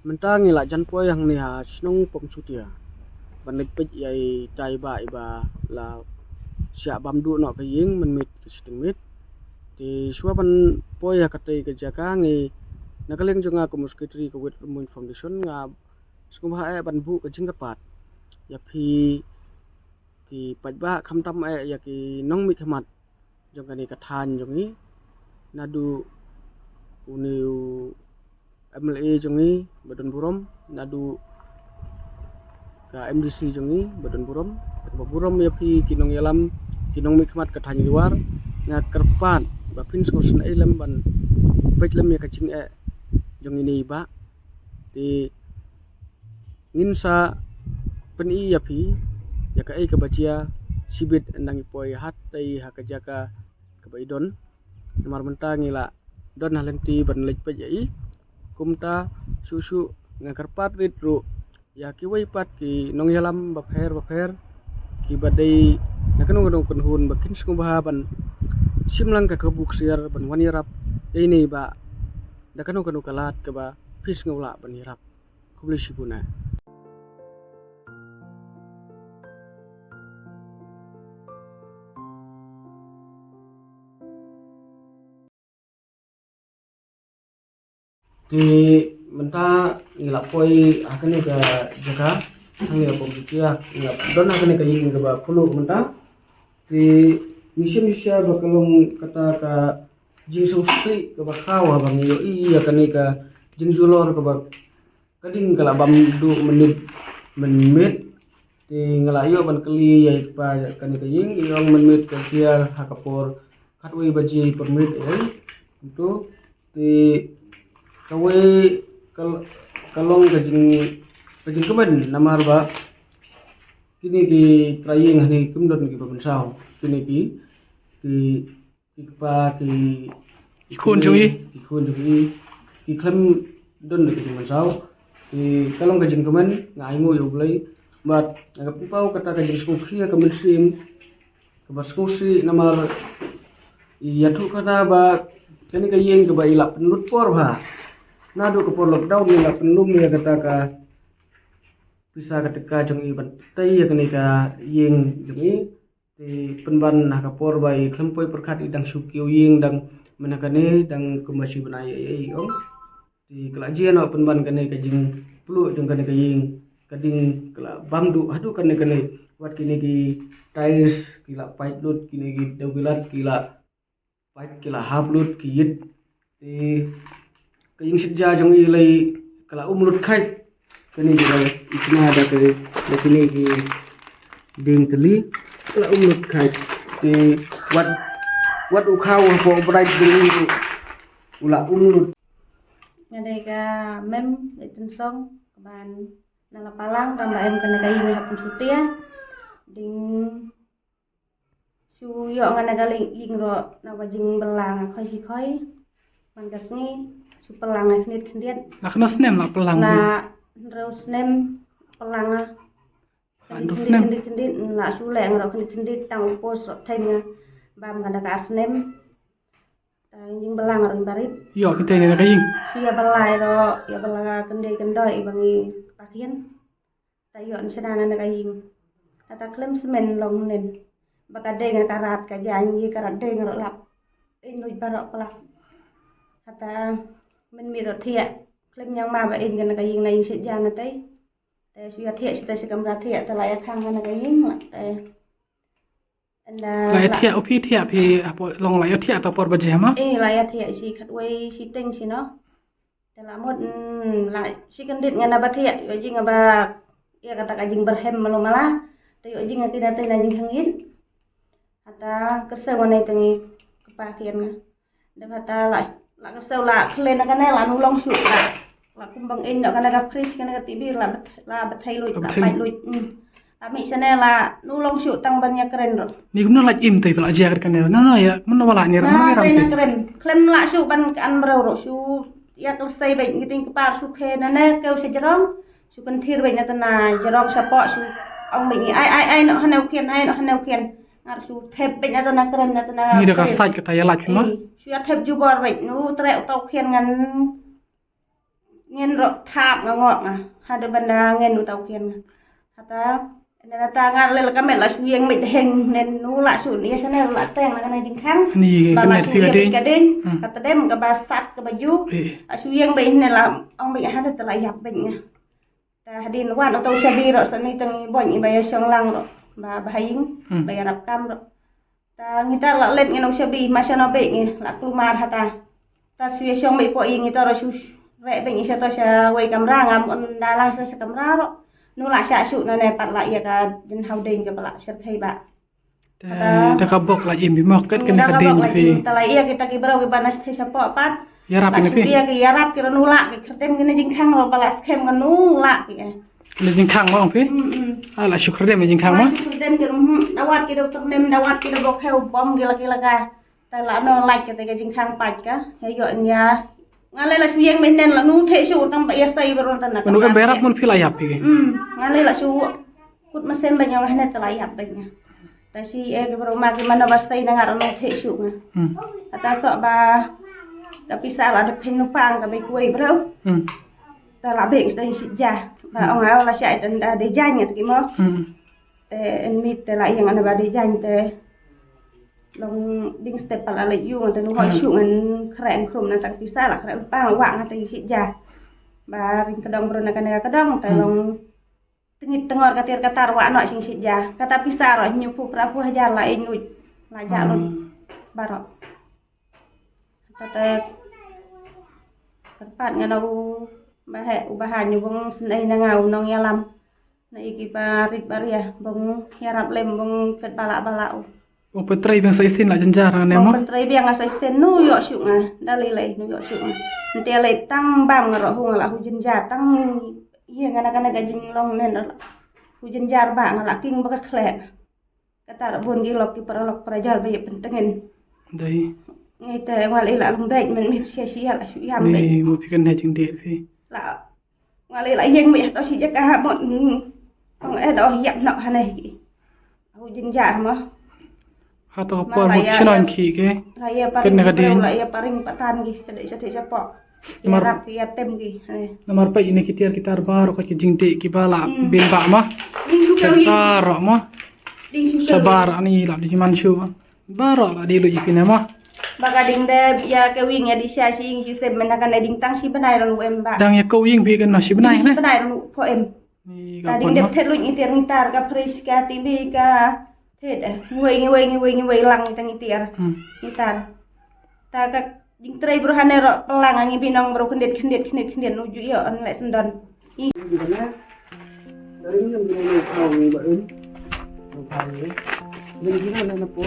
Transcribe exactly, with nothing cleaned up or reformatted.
Mynta ngi la jan poi hangne ha shnong Pongsutia ban leit peit ïa i tai ba iba la shah bam duh noh ka ïing mynmiet ka shiteng miet. Te shuwa ban poi ha katei ka jaka ngi na ka liang jong nga kum u secretary ka Wit Rymmuin Foundation nga sngewbha eh ban buh ka jingkyrpad ïa phi ki paidbah khamtam eh ïa ki nongmihkhmat jong kane ka thaiñ jong ngi, naduh une u M L A jong ngi ba don burom, naduh ka M D C jong ngi ba don burom, ba burom ïa phi ki nongïalam ki nongmihkhmat ka thaiñ Lower. Nga kyrpad ba phin sngewsynei lem ban peit lem ïa ka jingeh jong ine i bah. Te ngin sa pyni ïa phi ïa kaei kaba jia shibit ynda ngi poi hatei ha ka jaka kaba i don. Namar mynta ngi la don ha lynti ban leit peit ïa i. Kumta shuh shuh nga kyrpad rit ruh ïa kiwei pat ki nongïalam bapher bapher kiba dei na kano kano kynhun ba kin sngewbha ban shim lang ka kabu ksiar ban wan ïarap ïa ine i bah da kano kano ka lad kaba phi sngewlah ban ïarap. Khublei shibun eh. Te mynta ngi la poi ha kane ka jaka, hangne ha Pongsutia, ngi la don ha kane ka ïing kaba phylla mynta. Te ngi shem shisha ba ka long kata ka jingsngewsih kaba khaw haba ngi ïohi ïa kane ka jingjulor kaba ka ding ka la bam duh mynmiet mynmiet. Te nga la ïoh ban kylli ïa i kpa kane ka ïing, i ong mynmiet ka jia ha ka por khatwei baje por miet ei. Kumto te kawei ka, ka long ka jing, ka jingkmen namar ba kine ki trai ïing hangne kim don kiba mynsaw. Kine ki, ki ki kpa ki, ki khun jong i, ki khun jong i ki khlem don da ka jingmynsaw. Te ka long ka jingkmen, nga ainguh ïa U Blei. Bad nga pynpaw kata ka jingsngewkhia ka mynsiem kaba sngewsih namar ïathuh khana ba kane ka ïing kaba i la pynlut por bha naduh ka por lockdown i la pynlum ïa kata ka pisa ka tyngka jong i ban tei ïa kane ka ïing jong i. Te pynban ha ka por ba i khlem poi pyrkhat i dang shu kiew ïing dang mynta kane dang kumba shi bnai ei ei ong. Te ka la jia noh pynban kane ka jingpluh jong kane ka ïing ka ding ka la bam duh haduh kane kane. Wat kine ki tiles ki la pait lut, kine ki dewbilat ki la pait ki la hap lut ki ïit. Te ka ïing shet ja jong i lei ka la um lut kheit. Kane ki la i kna da ka da kine ki dieng tylli ka la um lut kheit. Te wat wat u khaw hapoh bright ding u la um lut. Nga dei ka mem dei tynsong ka ban na la palang tang ba em kane ka ïing ha Pongsutia. Ding shu ïoh nga na ka ïing ruh na ka jingbylla nga khoi shi khoi. Man ka sngi shu bylla nga khyndiat khyndiat. La kano snem la bylla? La hynriew snem bylla nga. La hynriew snem. Khyndiat khyndiat la shu leh nga ruh khyndiat khyndiat tang u post ruh theng nga bam ka da ka ar snem. Ta ïing bylla nga ruh ïing barit. Ïoh kynthei na ka ïing. Shu ïa bylla ruh ïa bylla kynthei kyndoi ba ngi pakhian. Ta ïoh ngi shna na ka ïing. Kata khlem smen long nen. Ba ka deng ka rat ka jaiñ ïa ka rat deng ruh lap. Ïn luj baroh klap. Kata men mi ruh thiah khlem ñiang ma ba ïn ka na ka ïing na ïing shet ja na tei. Te shu ïa thiah shi te shi kamra thiah te la ïa khang ka na ka ïing la te. Ynda la ïa thiah u phi thiah phi hapoh long la ïa thiah ta por ba je ma. Eh la ïa thiah shi khatwei shi teng shi no. Te la mut mm, la shi kyndit nga na ba thiah ïoh jing ba ïa kata ka jing berhem malu mala. Te ïoh jing nga kina te na jing khang ïit. Hata kyrsew nga na i te ngi kpa khian nga. Dep hata la la ka sew la khlem na kane la nu long shuh la la kumbang in na kane ka fridge kane ka T V la la bathai luj la pait luj. La mi sene la nu long shuh tang ban ïa kren ro. Ni kumno la im te la jia kane no no ya kumno wala ni ram na ram. Kren khlem la shuh ban kan bro ro shu ïa kal sei bek ngi ting kpa shu khe na ne keu se jerong. Shu kan thir bek na tana jerong sapo shu ong bek ngi ai ai ai no hane u khian ai no hane u khian. Ngar shu thep bek na tana kren na tana. Ni da ka sait kata ïa lait ma. Shu ïa thep jubor bek nu tre u tau khian ngan. Ngen rok thap nga ngok nga. Hada banda ngen u tau khian nga. Hata, nena ta nga lel ka met la shu yeng met heng nen nu la shu ni ya sane la teng la kana jingkhang. Ni ba la shu yeng ka ding. Hmm. Kata dem ka ba sat ka ba ju. Eh. La shu yeng ba ne la ong ba hada ta la yap ba nga. Ta hadin wan u tau shabi rok sani tang i boy i ba ya shong lang rok. Ba ba haying, hmm, ba ya rap kam rok. Ta ngi ta la let ngi nong shabi ma shano be ngi la klumar hata. Ta shu ya shong be po i ngi ta ro shu re be ngi sha to sha wei kamra ngam un da lang sha sha kamra ro. Nu la sha shu na ne pat la ya ka din hau ding ka pala sha thai ba. Ta, ta ka bok la im bi mok kat kan ka din bi. Ta la ya kita ki brau ki banas thai sha po pat. Ya rap ini pi. Ya ki ya rap ki nu la ki kerdem ki ne jingkhang ro pala skem ki nu la ki. Ki le jingkhang mo pi. Hmm, hmm. Ah, la shu kerdem jingkhang mo. Shu kerdem ki rum dawat ki do ternem dawat ki do bok heu bom ki la ki la ka. Ta la no like ka te ka jingkhang pach ka. Ya yo nya. Nga le la shu yeng menen la nu the shu tang ba ya sai baron tan na. Nu em berap mun phi la yap phi. Hmm. Nga le la shu kut masem ba nyong hne ta la yap ba nya. Ta shi e ke bro ma ki mana ba sai na nga no the shu nga. Hmm. Ata so ba ta pisa la de phin nu pang ka be kuai bro. Hmm. Ta la be stai shi ja. Ba ong au la sha ita da de jan ya ki mo. Hmm. Te en mit te la yang ana ba de jan te. Long ding step pala le yu te nu hoi shu ngan kre en krum na ta pisa la kre pa wa nga te shi ja. Ba ring kedong bro na kana kedong te long tengit tengor katir katar wa no sing shi ja. Kata pisa ro nyu pu pra pu hajar la en nu la ja lon. Baro. Kata tempat ngana u bahe u bahan nyu bong senai na ngau nong yalam. Na iki ba rit baria bong yarap lem bong ket bala bala u. Bong petrei biang sa isin la jenjar ne mo. Bong petrei biang sa isin nu yo shu nga dali lai nu yo shu nga. Nanti lai tang bam ngaro hu ngala hu jenjar tang ye ngana kana gajing long nen hu jenjar ba ngala king ba ka khle. Kata ra bun gi lok ki para lok para jal ba ye pentengin. Dai. Ngai te wal ila lum bek men mit sia sia la shu yam bek. Ni mo pi kan na jing de pi. La wal ila yeng mi to si jaka ha mo. Ong eh doh yak nok hane ki. Au jin ja mo. Ha to por mo sino ki ke. La ye paring la ye paring patan ki sede sede sepo. Mar rap ki ya tem ki. Namar pa ini ki tiar ki tar baro ka ki jing de ki bala bin ba ma. Tar ma. Sabar ani la di man shu. Baro la di lu ipi ne ma. Ba ka ding de ya ke wing ya di sha shi ing shi sem men ka ne ding tang shi benai ron wem ba. Dang ya ko wing bi kan na shi benai ne. Shi benai ron po em. Ni ka ding de phet lu ngi tiar ngi tar ka pris ka tibi ka thet ngi wei ngi wei ngi wei ngi wei lang ngi tiar. Ngi tar. Ta ka Jingtrei bro hane ro pelang ngi binong bro kendit kendit kendit kendit nuju yo on lek sendon. Ih. Dari ni yang binong kau ni ba in. Kau ni. Yang gila na na po.